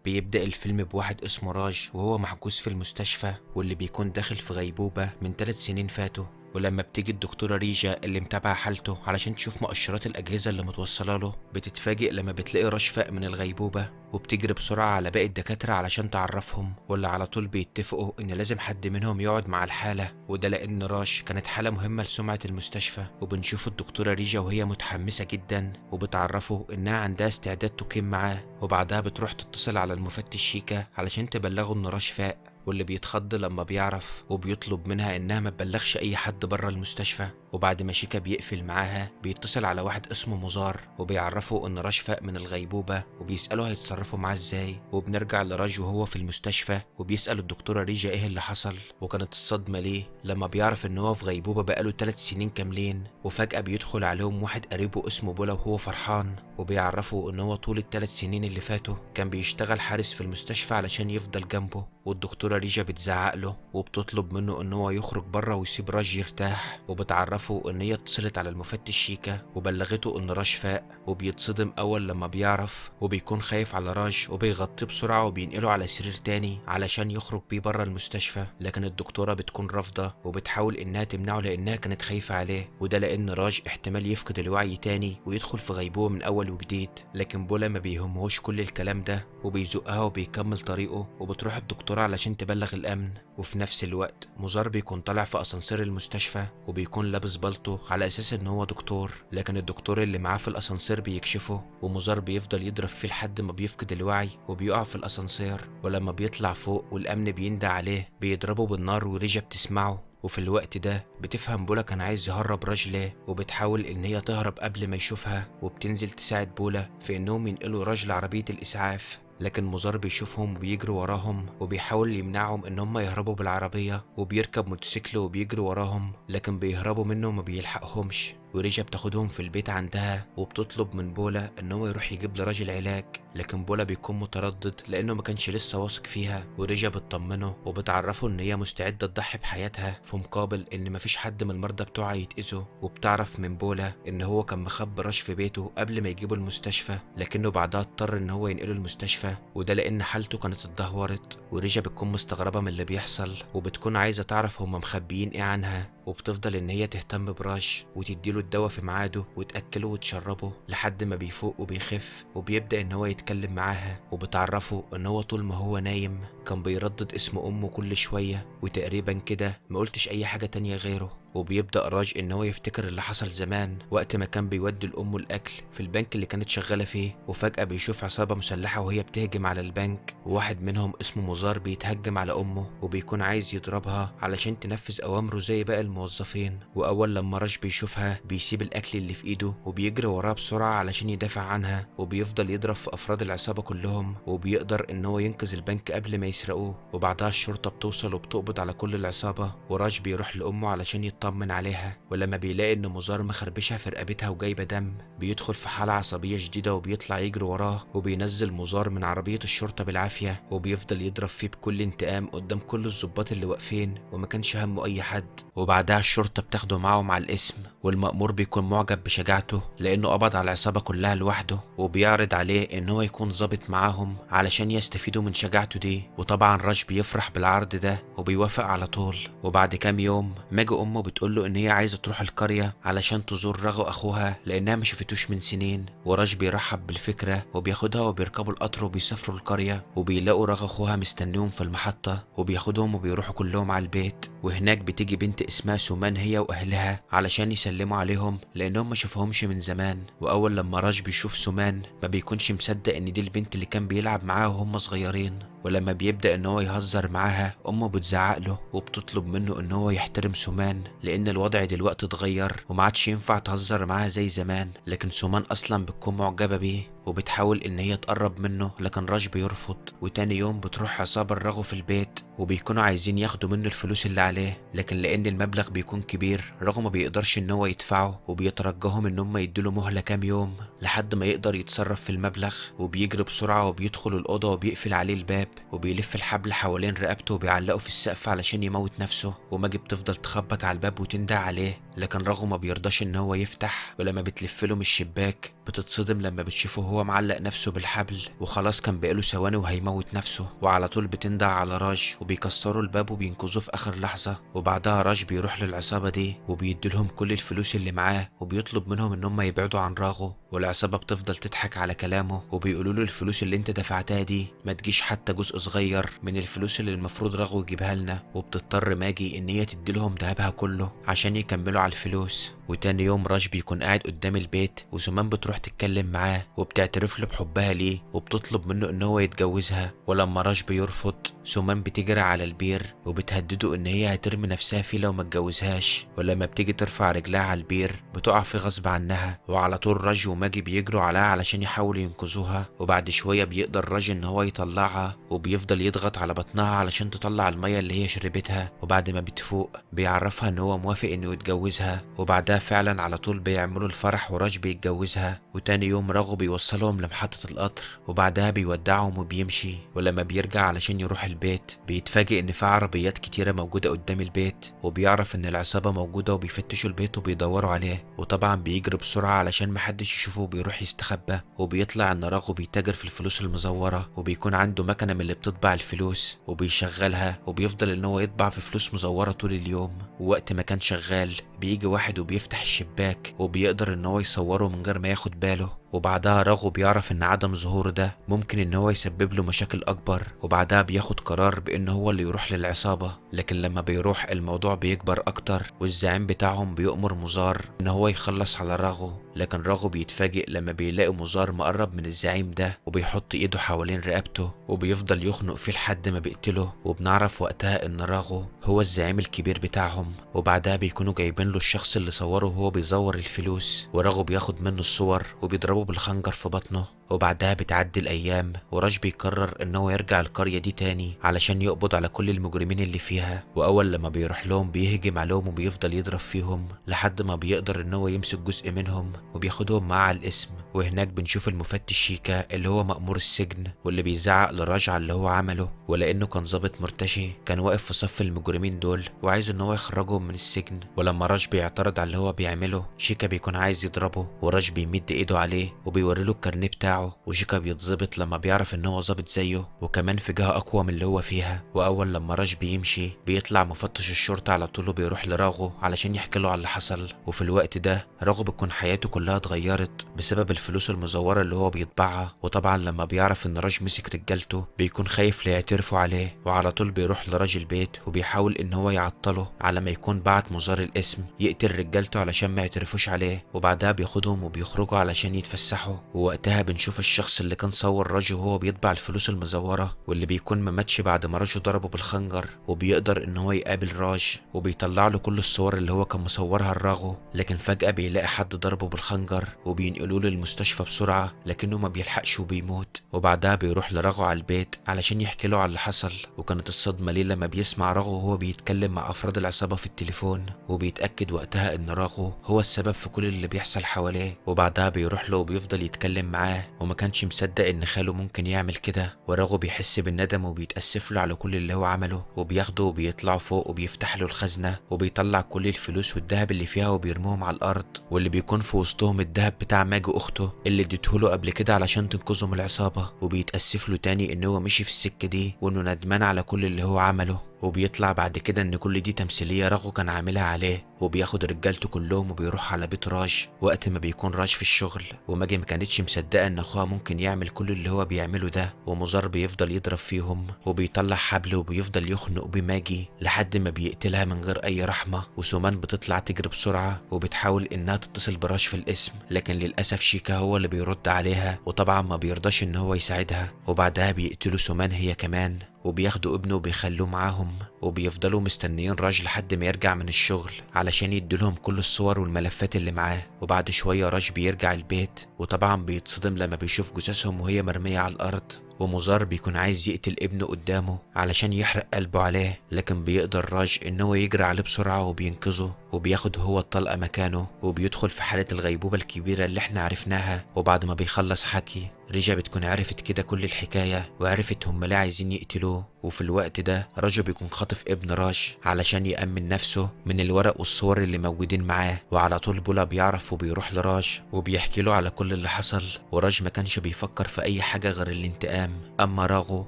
بيبدأ الفيلم بواحد اسمه راج وهو محجوز في المستشفى، واللي بيكون داخل في غيبوبة من 3 سنين فاتوا. ولما بتيجي الدكتورة ريجا اللي متابعة حالته علشان تشوف مؤشرات الأجهزة اللي متوصلة له، بتتفاجئ لما بتلاقي راج فاق من الغيبوبة، وبتجري بسرعة على باقي الدكاترة علشان تعرفهم، واللي على طول بيتفقوا إن لازم حد منهم يقعد مع الحالة، وده لأن راج كانت حالة مهمة لسمعة المستشفى. وبنشوف الدكتورة ريجا وهي متحمسة جدا وبتعرفه إنها عندها استعداد تقيم معاه، وبعدها بتروح تتصل على المفتش شيكا علشان تبلغه إن راج فاق، واللي بيتخض لما بيعرف وبيطلب منها إنها ما تبلغش أي حد بره المستشفى. وبعد ما شيكا بيقفل معاها بيتصل على واحد اسمه مزار وبيعرفه إن راج فاق من الغيبوبة وبيسأله هيتصرفوا معاه إزاي. وبنرجع لراج وهو في المستشفى وبيسأل الدكتورة ريجا إيه اللي حصل، وكانت الصدمة ليه لما بيعرف إن هو في غيبوبة بقاله 3 سنين كاملين. وفجأة بيدخل عليهم واحد قريبه اسمه بولا وهو فرحان، وبيعرفه إن هو طول ال3 سنين اللي فاتوا كان بيشتغل حارس في المستشفى علشان يفضل جنبه. والدكتورة ريجا بتزعق له وبتطلب منه إن هو يخرج بره ويسيب راج يرتاح، وبتعرفه إن هي اتصلت على المفتش شيكا وبلغته إن راج فاق. وبيتصدم أول لما بيعرف وبيكون خايف على راج وبيغطيه بسرعة وبينقله على سرير تاني علشان يخرج بيه بره المستشفى، لكن الدكتورة بتكون رافضة وبتحاول إنها تمنعه لأنها كانت خايفة عليه، وده لأن راج احتمال يفقد الوعي تاني ويدخل في غيبوبة من أول وجديد. لكن بولا ما بيهمهوش كل الكلام ده وبيزقها وبيكمل طريقه، وبتروح الدكتورة علشان تبلغ الأمن. وفي نفس الوقت مزار بيكون طالع في أسانسير المستشفى وبيكون لابس بالطو على أساس إن هو دكتور، لكن الدكتور اللي معاه في الأسانسير بيكشفه، ومزار بيفضل يضرب فيه لحد ما بيفقد الوعي وبيقع في الأسانسير. ولما بيطلع فوق والأمن بيندى عليه بيضربه بالنار وريجا بتسمعه. وفي الوقت ده بتفهم بولا كان عايز يهرب راج ليه، وبتحاول إن هي تهرب قبل ما يشوفها، وبتنزل تساعد بولا في إنهم ينقلوا راج لعربية الإسعاف. لكن مزار بيشوفهم وبيجري وراهم وبيحاول يمنعهم ان هم يهربوا بالعربية، وبيركب موتوسيكل وبيجري وراهم، لكن بيهربوا منه وما بيلحقهمش. وريجا بتاخدهم في البيت عندها وبتطلب من بولا ان هو يروح يجيب لراج العلاج، لكن بولا بيكون متردد لانه ما كانش لسه واثق فيها. وريجا بتطمنه وبتعرفه ان هي مستعدة تضحي بحياتها في مقابل ان مفيش حد من المرضى بتوعها يتأذوا. وبتعرف من بولا ان هو كان مخبي راج في بيته قبل ما يجيبه المستشفى، لكنه بعدها اضطر ان هو ينقله المستشفى، وده لان حالته كانت اتدهورت. وريجا بتكون مستغربة من اللي بيحصل وبتكون عايزة تعرف هما مخبيين ايه عنها، وبتفضل ان هي تهتم براج وتديله الدواء في ميعاده وتأكله وتشربه لحد ما بيفوق وبيخف، وبيبدأ ان هو يتكلم معاها. وبتعرفه ان هو طول ما هو نايم كان بيردد اسم امه كل شوية، وتقريبا كده ما قلتش اي حاجة تانية غيره. وبيبدأ راج ان هو يفتكر اللي حصل زمان وقت ما كان بيودي لامه الاكل في البنك اللي كانت شغالة فيه، وفجأة بيشوف عصابة مسلحة وهي بتهجم على البنك، وواحد منهم اسمه مزار بيتهجم على امه وبيكون عايز يضربها علشان تنفذ اوامره زي باقي الموظفين. واول لما راج بيشوفها بيسيب الاكل اللي في ايده وبيجري وراها بسرعة علشان يدافع عنها، وبيفضل يضرب في افراد العصابة كلهم، وبيقدر ان هو ينقذ البنك قبل ما يسرقوه. وبعدها الشرطة بتوصل وبتقبض على كل العصابة، وراج بيروح لامه علشان يطمن عليها. ولما بيلاقي ان مزار مخربشها في رقبتها وجايبه دم بيدخل في حاله عصبية شديدة وبيطلع يجري وراه، وبينزل مزار من عربية الشرطة بالعافية، وبيفضل يضرب فيه بكل انتقام قدام كل الضباط اللي واقفين وما كانش همه اي حد. وبعدها الشرطة بتاخده معاهم على الاسم، والمأمور بيكون معجب بشجاعته لانه قبض على العصابة كلها لوحده، وبيعرض عليه ان هو يكون ظابط معاهم علشان يستفيدوا من شجاعته دي. وطبعا راج بيفرح بالعرض ده وبيوافق على طول. وبعد كام يوم ماجي امه بتقوله ان هي عايزه تروح القرية علشان تزور رغو اخوها لانها ما شافتوش من سنين، وراج بيرحب بالفكرة وبياخدها وبيركبوا القطر وبيسافروا القرية، وبيلاقوا رغو اخوها مستنيهم في المحطة، وبياخدهم وبيروحوا كلهم على البيت. وهناك بتيجي بنت اسمها سومان هي واهلها علشان يسلموا عليهم لانهم ما شافوهمش من زمان. واول لما راج بيشوف سومان ما بيكونش مصدق ان دي البنت اللي كان بيلعب معاها وهم صغيرين، ولما بيبدأ ان هو يهزر معاها امه بتزعق له وبتطلب منه ان هو يحترم سومان لان الوضع دلوقتي اتغير وما عادش ينفع تهزر معاها زي زمان. لكن سومان اصلا بتكون معجبة بيه وبتحاول ان هي تقرب منه، لكن راج بيرفض. وتاني يوم بتروح عصابة الرغو في البيت وبيكونوا عايزين ياخدوا منه الفلوس اللي عليه، لكن لان المبلغ بيكون كبير رغو ما بيقدرش ان هو يدفعه، وبيترجاهم ان هم يديله مهلة كام يوم لحد ما يقدر يتصرف في المبلغ. وبيجري بسرعة وبيدخل الأوضة وبيقفل عليه الباب وبيلف الحبل حوالين رقبته وبيعلقه في السقف علشان يموت نفسه. وماجي بتفضل تخبط على الباب وتندع عليه، لكن راغو ما بيرضاش ان هو يفتح. ولما بتلفله من الشباك بتتصدم لما بتشوفه هو معلق نفسه بالحبل، وخلاص كان بقاله ثواني وهيموت نفسه. وعلى طول بتندع على راج وبيكسروا الباب وبينقذوه في اخر لحظة. وبعدها راج بيروح للعصابه دي وبيديلهم كل الفلوس اللي معاه وبيطلب منهم ان هم يبعدوا عن راغو. والعصابه بتفضل تضحك على كلامه وبيقولوا له الفلوس اللي انت دفعتها دي ما تجيش حتى جزء صغير من الفلوس اللي المفروض راغو يجيبها لنا. وبتضطر ماجي ان هي تديلهم دهبها كله عشان يكملوا على الفلوس. وتاني يوم راج بيكون قاعد قدام البيت، وسمان بتروح تتكلم معاه وبتعترف له بحبها ليه وبتطلب منه ان هو يتجوزها. ولما راج بيرفض سمان بتجري على البير وبتهدده ان هي هترمي نفسها فيه لو ما اتجوزهاش. ولما بتيجي ترفع رجلها على البير بتقع فيه غصب عنها، وعلى طول راج وماجي بيجروا عليها علشان يحاولوا ينقذوها. وبعد شوية بيقدر راج ان هو يطلعها وبيفضل يضغط على بطنها علشان تطلع المية اللي هي شربتها. وبعد ما بتفوق بيعرفها ان هو موافق انه يتجوزها، وبعدها فعلا على طول بيعملوا الفرح وراج بيتجوزها. وتاني يوم راغو بيوصلهم لمحطة القطر وبعدها بيودعهم وبيمشي. ولما بيرجع علشان يروح البيت بيتفاجئ ان في عربيات كتيرة موجودة قدام البيت، وبيعرف ان العصابة موجودة وبيفتشوا البيت وبيدوروا عليه. وطبعا بيجري بسرعة علشان محدش يشوفه وبيروح يستخبى. وبيطلع ان راغو بيتاجر في الفلوس المزورة، وبيكون عنده مكنة من اللي بتطبع الفلوس وبيشغلها وبيفضل ان هو يطبع في فلوس مزورة طول اليوم. ووقت ما كان شغال بيجي واحد وبيفتح الشباك وبيقدر ان هو يصوره من غير ما ياخد باله. وبعدها راغو بيعرف ان عدم ظهوره ده ممكن ان هو يسبب له مشاكل اكبر، وبعدها بياخد قرار بان هو اللي يروح للعصابة. لكن لما بيروح الموضوع بيكبر اكتر، والزعيم بتاعهم بيؤمر مزار ان هو يخلص على راغو. لكن راغو بيتفاجئ لما بيلاقي مزار مقرب من الزعيم ده وبيحط ايده حوالين رقبته وبيفضل يخنق فيه لحد ما بيقتله. وبنعرف وقتها ان راغو هو الزعيم الكبير بتاعهم. وبعدها بيكونوا جايبين له الشخص اللي صوره وهو بيزور الفلوس، وراغو بياخد منه الصور وبيضربه بالخنجر في بطنه. وبعدها بتعدي الايام وراج بيقرر ان هو يرجع القرية دي تاني علشان يقبض على كل المجرمين اللي فيها. واول لما بيروح لهم بيهجم عليهم وبيفضل يضرب فيهم لحد ما بيقدر ان هو يمسك جزء منهم وبياخدهم معاه على الاسم. وهناك بنشوف المفتش شيكا اللي هو مأمور السجن واللي بيزعق لراج على اللي هو عمله، ولانه كان ظابط مرتشي كان واقف في صف المجرمين دول وعايز ان هو يخرجهم من السجن. ولما راج بيعترض على اللي هو بيعمله شيكا بيكون عايز يضربه، وراج بيمد ايده عليه وبيوري له الكارنيه بتاعه، وشيكا بيتظبط لما بيعرف ان هو ظابط زيه وكمان في جهة اقوى من اللي هو فيها. واول لما راج بيمشي بيطلع مفتش الشرطة على طول وبيروح لراغو علشان يحكي له على اللي حصل. وفي الوقت ده راغو بتكون حياته كلها اتغيرت بسبب الفلوس المزورة اللي هو بيطبعها. وطبعا لما بيعرف ان راج مسك رجالته بيكون خايف ليعترفوا عليه، وعلى طول بيروح لراج البيت وبيحاول ان هو يعطله على ما يكون بعت مزار الاسم يقتل رجالته علشان ما يعترفوش عليه. وبعدها بياخدهم وبيخرجوا علشان يتفسحوا. ووقتها بنشوف الشخص اللي كان صور راج وهو بيطبع الفلوس المزورة واللي بيكون ما ماتش بعد ما راج ضربه بالخنجر، وبيقدر ان هو يقابل راج وبيطلع له كل الصور اللي هو كان مصورها لراغو. لكن فجأة بيلاقي حد ضربه بالخنجر وبينقلوه للمستشفى بسرعة لكنه ما بيلحقش وبيموت. وبعدها بيروح لراغو على البيت علشان يحكي له على اللي حصل. وكانت الصدمة ليه لما بيسمع راغو وهو بيتكلم مع أفراد العصابة في التليفون، وبيتأكد وقتها إن راغو هو السبب في كل اللي بيحصل حواليه. وبعدها بيروح له وبيفضل يتكلم معاه وما كانش مصدق إن خاله ممكن يعمل كده. وراغو بيحس بالندم وبيتأسف له على كل اللي هو عمله، وبياخده وبيطلعوا فوق وبيفتح له الخزنة وبيطلع كل الفلوس والذهب اللي فيها وبيرموهم على الأرض، واللي بيكون في وسطهم الذهب بتاع ماجي أخته اللي اديته له قبل كده علشان تنقذه من العصابة. وبيتأسف له تاني إن هو مشي في السكة دي وإنه ندمان على كل اللي هو عمله. وبيطلع بعد كده ان كل دي تمثيلية راغو كان عاملها عليه، وبياخد رجالته كلهم وبيروح على بيت راج وقت ما بيكون راج في الشغل. وماجي ما كانتش مصدقة ان اخوها ممكن يعمل كل اللي هو بيعمله ده، ومزار بيفضل يضرب فيهم وبيطلع حبل وبيفضل يخنق بماجي لحد ما بيقتلها من غير اي رحمة. وسومان بتطلع تجري بسرعة وبتحاول انها تتصل براج في الاسم، لكن للاسف شيكا هو اللي بيرد عليها وطبعا ما بيرضاش ان هو يساعدها. وبعدها بيقتلوا سومان هي كمان وبياخدوا ابنه وبيخلوه معاهم، وبيفضلوا مستنيين راج لحد ما يرجع من الشغل علشان يديلهم كل الصور والملفات اللي معاه. وبعد شوية راج بيرجع البيت وطبعا بيتصدم لما بيشوف جثثهم وهي مرمية على الأرض. ومزار بيكون عايز يقتل ابنه قدامه علشان يحرق قلبه عليه، لكن بيقدر راج ان هو يجري عليه بسرعة وبينقذه. وبياخد هو الطلقة مكانه وبيدخل في حالة الغيبوبة الكبيرة اللي احنا عرفناها. وبعد ما بيخلص حكي ريجا بتكون عرفت كده كل الحكاية وعرفت هم ليه عايزين يقتلوه. وفي الوقت ده راجو بيكون خاطف ابن راج علشان يأمن نفسه من الورق والصور اللي موجودين معاه. وعلى طول بولا بيعرف وبيروح لراج وبيحكي له على كل اللي حصل، وراج ما كانش بيفكر في اي حاجة غير الانتقام. اما راغو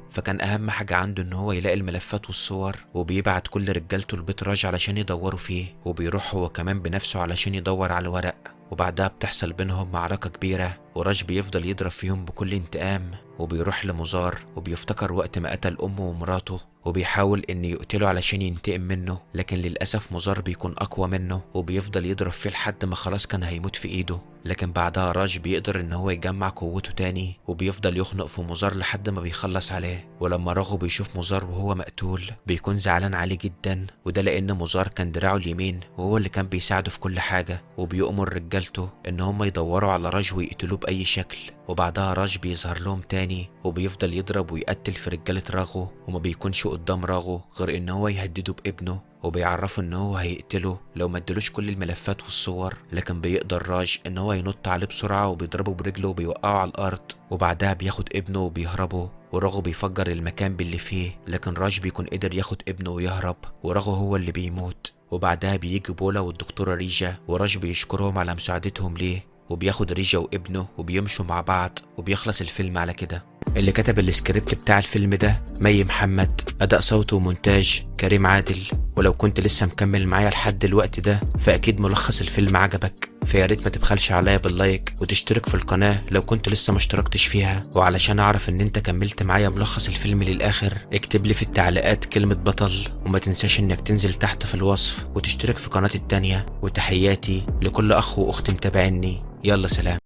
فكان اهم حاجة عنده ان هو يلاقي الملفات والصور، وبيبعت كل رجالته لبيت راج علشان يدوروا فيه، وبيروح هو كمان بنفسه علشان يدور على الورق. وبعدها بتحصل بينهم معركة كبيرة، وراج بيفضل يضرب فيهم بكل انتقام، وبيروح لمزار وبيفتكر وقت ما قتل أمه ومراته وبيحاول إن يقتله علشان ينتقم منه، لكن للأسف مزار بيكون أقوى منه وبيفضل يضرب فيه لحد ما خلاص كان هيموت في إيده. لكن بعدها راج بيقدر إن هو يجمع قوته تاني وبيفضل يخنق في مزار لحد ما بيخلص عليه. ولما راغو بيشوف مزار وهو مقتول بيكون زعلان عليه جدا، وده لأن مزار كان دراعه اليمين وهو اللي كان بيساعده في كل حاجة، وبيؤمر رجالته إن هم يدوروا على راج ويقتلوه بأي شكل. وبعدها راج بيظهر لهم تاني وبيفضل يضرب ويقتل في رجالة راغو، وما بيكونش قدام راغو غير إن هو يهدده بابنه وبيعرفه ان هو هيقتله لو ما ادالوش كل الملفات والصور. لكن بيقدر راج ان هو ينط عليه بسرعة وبيضربه برجله وبيوقعه على الارض، وبعدها بياخد ابنه وبيهربه، وراغو بيفجر المكان باللي فيه، لكن راج بيكون قدر ياخد ابنه ويهرب، وراغو هو اللي بيموت. وبعدها بيجي بولا والدكتورة ريجا، وراج بيشكرهم على مساعدتهم ليه، وبياخد ريجا وابنه وبيمشوا مع بعض، وبيخلص الفيلم على كده. اللي كتب السكريبت بتاع الفيلم ده مي محمد، أداء صوت ومونتاج كريم عادل. ولو كنت لسه مكمل معايا لحد الوقت ده فأكيد ملخص الفيلم عجبك، فيا ريت ما تبخلش عليا بال like وتشترك في القناة لو كنت لسه ما اشتركتش فيها. وعلشان اعرف ان انت كملت معايا ملخص الفيلم للآخر اكتب لي في التعليقات كلمة بطل، وما تنساش انك تنزل تحت في الوصف وتشترك في قناتي التانية. وتحياتي لكل اخ واخت متابعيني، يلا سلام.